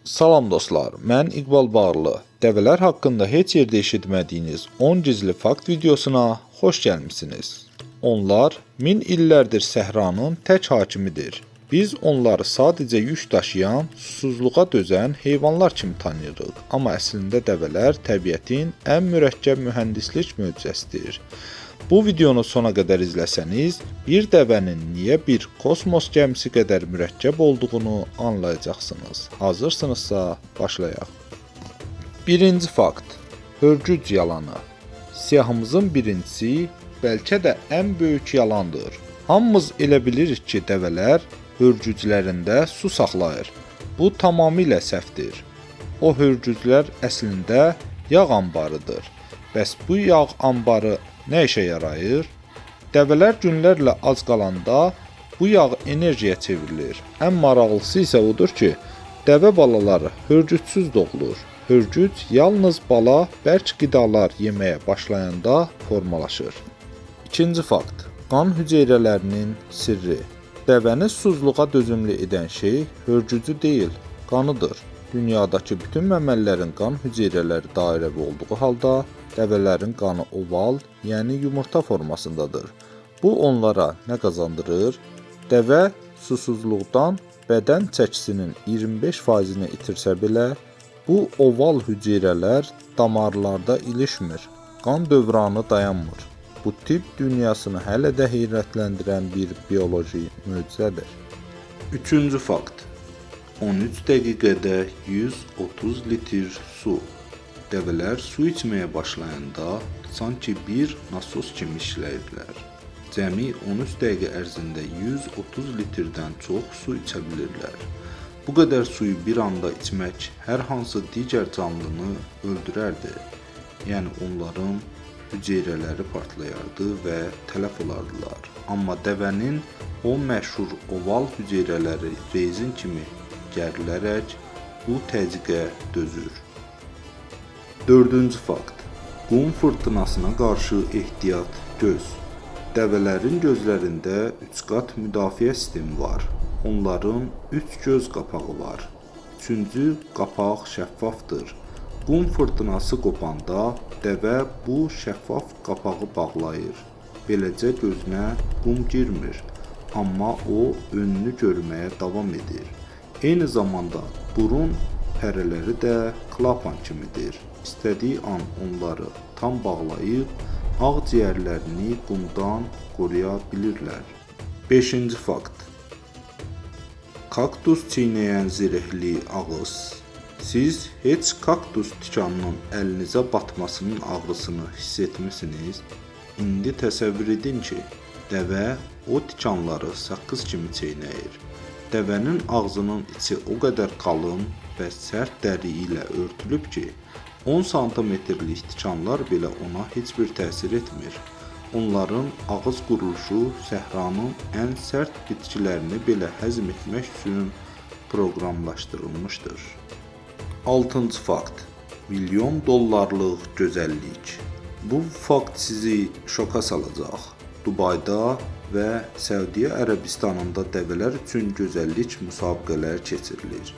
Salam dostlar, mən İqbal Bağırlı. Dəvələr haqqında heç yerdə eşitmədiyiniz 10 gizli fakt videosuna xoş gəlmisiniz. Onlar min illərdir səhranın tək hakimidir. Biz onları sadəcə yük daşıyan, susuzluğa dözən heyvanlar kimi tanıyırıq. Amma əslində dəvələr təbiətin ən mürəkkəb mühəndislik möcüzəsidir. Bu videonu sona qədər izləsəniz, bir dəvənin niyə bir kosmos gəmisi qədər mürəkkəb olduğunu anlayacaqsınız. Hazırsınızsa başlayaq. Birinci fakt. Hörgüc yalanı. Siyahımızın birincisi bəlkə də ən böyük yalandır. Hamımız elə bilirik ki, dəvələr hörgüclərində su saxlayır. Bu tamamilə səhvdir. O hörgüclər əslində yağ anbarıdır. Bəs bu yağ anbarı nə işə yarayır? Dəvələr günlərlə ac qalanda bu yağ enerjiyə çevrilir. Ən maraqlısı isə odur ki, dəvə balaları hörgücsüz doğulur. Hörgüc yalnız bala bərk qidalar yeməyə başlayanda formalaşır. İkinci fakt. Qan hüceyrələrinin sirri. Dəvəni susuzluğa dözümlü edən şey hörgücü deyil, qanıdır. Dünyadakı bütün məməlilərin qan hüceyrələri dairəvi olduğu halda dəvələrin qanı oval, yəni yumurta formasındadır. Bu onlara nə qazandırır? Dəvə susuzluqdan bədən çəkisinin 25%-ni itirsə belə, bu oval hüceyrələr damarlarda ilişmir, qan dövranı dayanmır. Bu tibb dünyasını hələ də heyrətləndirən bir bioloji möcüzədir. Üçüncü fakt. 13 dəqiqədə 130 litr su. Dəvələr su içməyə başlayanda sanki bir nasos kimi işləyirdilər. Cəmi 13 dəqiqə ərzində 130 litrdən çox su içə bilirlər. Bu qədər suyu bir anda içmək hər hansı digər canlını öldürərdi. Yəni onların hüceyrələri partlayardı və tələf olardılar. Amma dəvənin o məşhur oval hüceyrələri rezin kimi gərilərək bu təzyiqə dözür. Dördüncü fakt. Qum fırtınasına qarşı ehtiyat göz. Dəvələrin gözlərində üçqat müdafiə sistemi var. Onların üç göz qapağı var. Üçüncü qapaq şəffafdır. Qum fırtınası qopanda dəvə bu şəffaf qapağı bağlayır. Beləcə gözünə qum girmir, amma o önünü görməyə davam edir. Eyni zamanda burun pərələri də klapan kimidir. İstədiyi an onları tam bağlayıb ağciyərlərini qumdan qoruya bilirlər. Beşinci fakt. Kaktus çiynəyən zirehli ağız. Siz heç kaktus tikanının əlinizə batmasının ağrısını hiss etmisiniz? İndi təsəvvür edin ki, dəvə o tikanları saqqız kimi çeynəyir. Dəvənin ağzının içi o qədər qalın və sərt dəri ilə örtülüb ki, 10 santimetrlik tikanlar belə ona heç bir təsir etmir. Onların ağız quruluşu səhranın ən sərt bitkilərini belə həzm etmək üçün proqramlaşdırılmışdır. Altıncı fakt. Milyon dollarlıq gözəllik. Bu fakt sizi şoka salacaq. Dubayda və Səudiyyə Ərəbistanında dəvələr üçün gözəllik müsabiqələri keçirilir.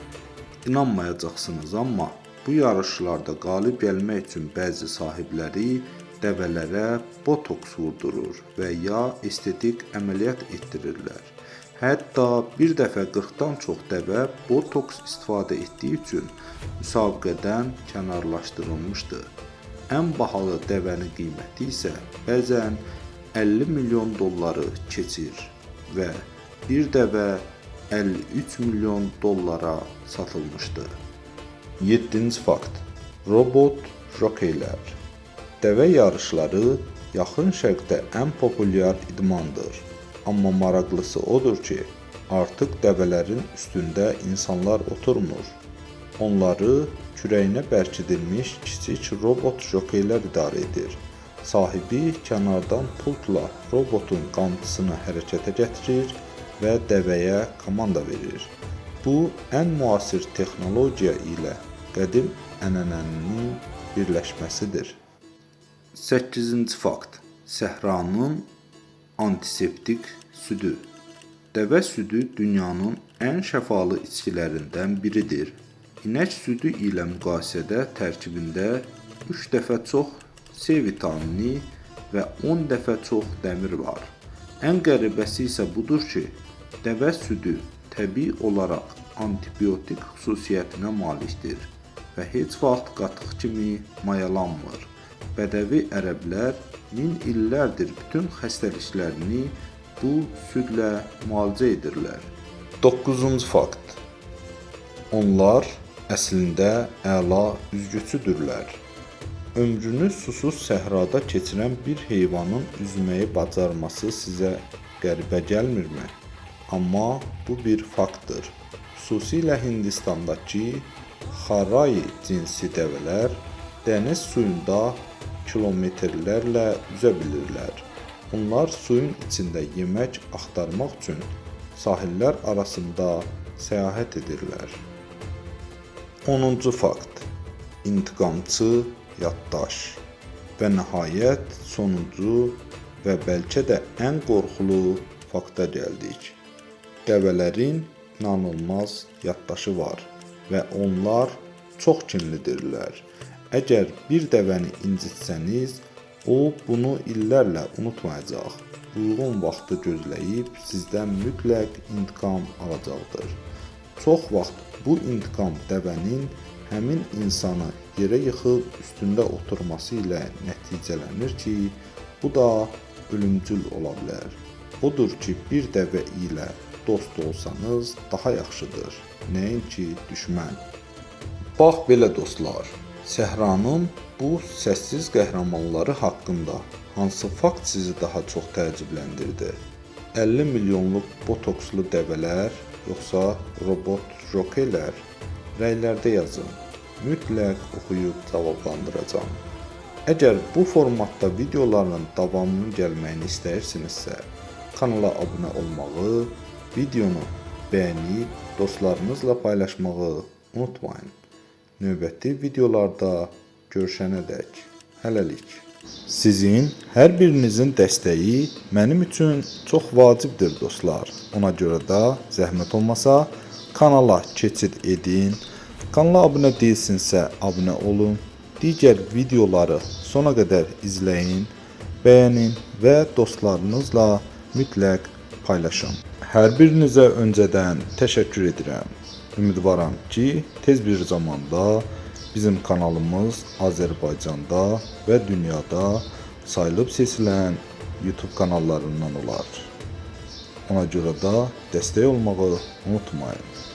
İnanmayacaqsınız, amma bu yarışlarda qalib gəlmək üçün bəzi sahibləri dəvələrə botoks vurdurur və ya estetik əməliyyat etdirirlər. Hətta bir dəfə 40-dan çox dəvə botoks istifadə etdiyi üçün müsabiqədən kənarlaşdırılmışdı. Ən bahalı dəvənin qiyməti isə bəzən 50 milyon dolları keçir və bir dəvə 53 milyon dollara satılmışdı. 7-ci fakt. Robot jokeylər. Dəvə yarışları Yaxın Şərqdə ən populyar idmandır. Amma maraqlısı odur ki, artıq dəvələrin üstündə insanlar oturmur. Onları kürəyinə bərkidilmiş kiçik robot jokeylər idarə edir. Sahibi kənardan pultla robotun qamçısını hərəkətə gətirir və dəvəyə komanda verir. Bu, ən müasir texnologiya ilə qədim ənənənin birləşməsidir. 8-ci fakt. Səhranın antiseptik südü. Dəvə südü dünyanın ən şəfalı içkilərindən biridir. İnək südü ilə müqayisədə tərkibində 3 dəfə çox C vitamini və 10 dəfə çox dəmir var. Ən qəribəsi isə budur ki, dəvə südü təbii olaraq antibiotik xüsusiyyətinə malikdir və heç vaxt qatıq kimi mayalanmır. Bədəvi ərəblər min illərdir bütün xəstəliklərini bu südlə müalicə edirlər. 9-cu fakt. Onlar əslində əla üzgüçüdürlər. Ömrünü susuz səhrada keçirən bir heyvanın üzməyi bacarması sizə qəribə gəlmirmi? Amma bu bir faktdır. Xüsusilə Hindistandakı Xarai cinsi dəvələr dəniz suyunda kilometrlərlə üzə bilirlər. Onlar suyun içində yemək axtarmaq üçün sahillər arasında səyahət edirlər. 10-cu fakt. İntiqamçı yaddaş. Və nəhayət sonuncu və bəlkə də ən qorxulu fakta gəldik. Dəvələrin inanılmaz yaddaşı var və onlar çox kinlidirlər. Əgər bir dəvəni incitsəniz, o bunu illərlə unutmayacaq. Uyğun vaxtı gözləyib sizdən mütləq intiqam alacaqdır. Çox vaxt bu intiqam dəvənin həmin insanı yerə yıxıb üstündə oturması ilə nəticələnir ki, bu da ölümcül ola bilər. Odur ki, bir dəvə ilə dost olsanız daha yaxşıdır, nəinki düşmən. Bax belə dostlar, səhranın bu səssiz qəhrəmanları haqqında hansı fakt sizi daha çox təəccübləndirdi? 50 milyonluq botokslu dəvələr yoxsa robot jokeylər? Rəylərdə yazın. Mütləq oxuyub cavablandıracağam. Əgər bu formatda videoların davamının gəlməyini istəyirsinizsə, kanala abunə olmağı, videonu bəyənib dostlarınızla paylaşmağı unutmayın. Növbəti videolarda görüşənədək hələlik. Sizin hər birinizin dəstəyi mənim üçün çox vacibdir dostlar. Ona görə də zəhmət olmasa kanala keçid edin. Kanala abunə deyilsinizsə abunə olun. Digər videoları sona qədər izləyin, bəyənin və dostlarınızla mütləq paylaşın. Hər birinizə öncədən təşəkkür edirəm. Ümidvaram ki, tez bir zamanda bizim kanalımız Azərbaycanda və dünyada sayılıb seçilən YouTube kanallarından olar. Ona görə də dəstək olmağı unutmayın.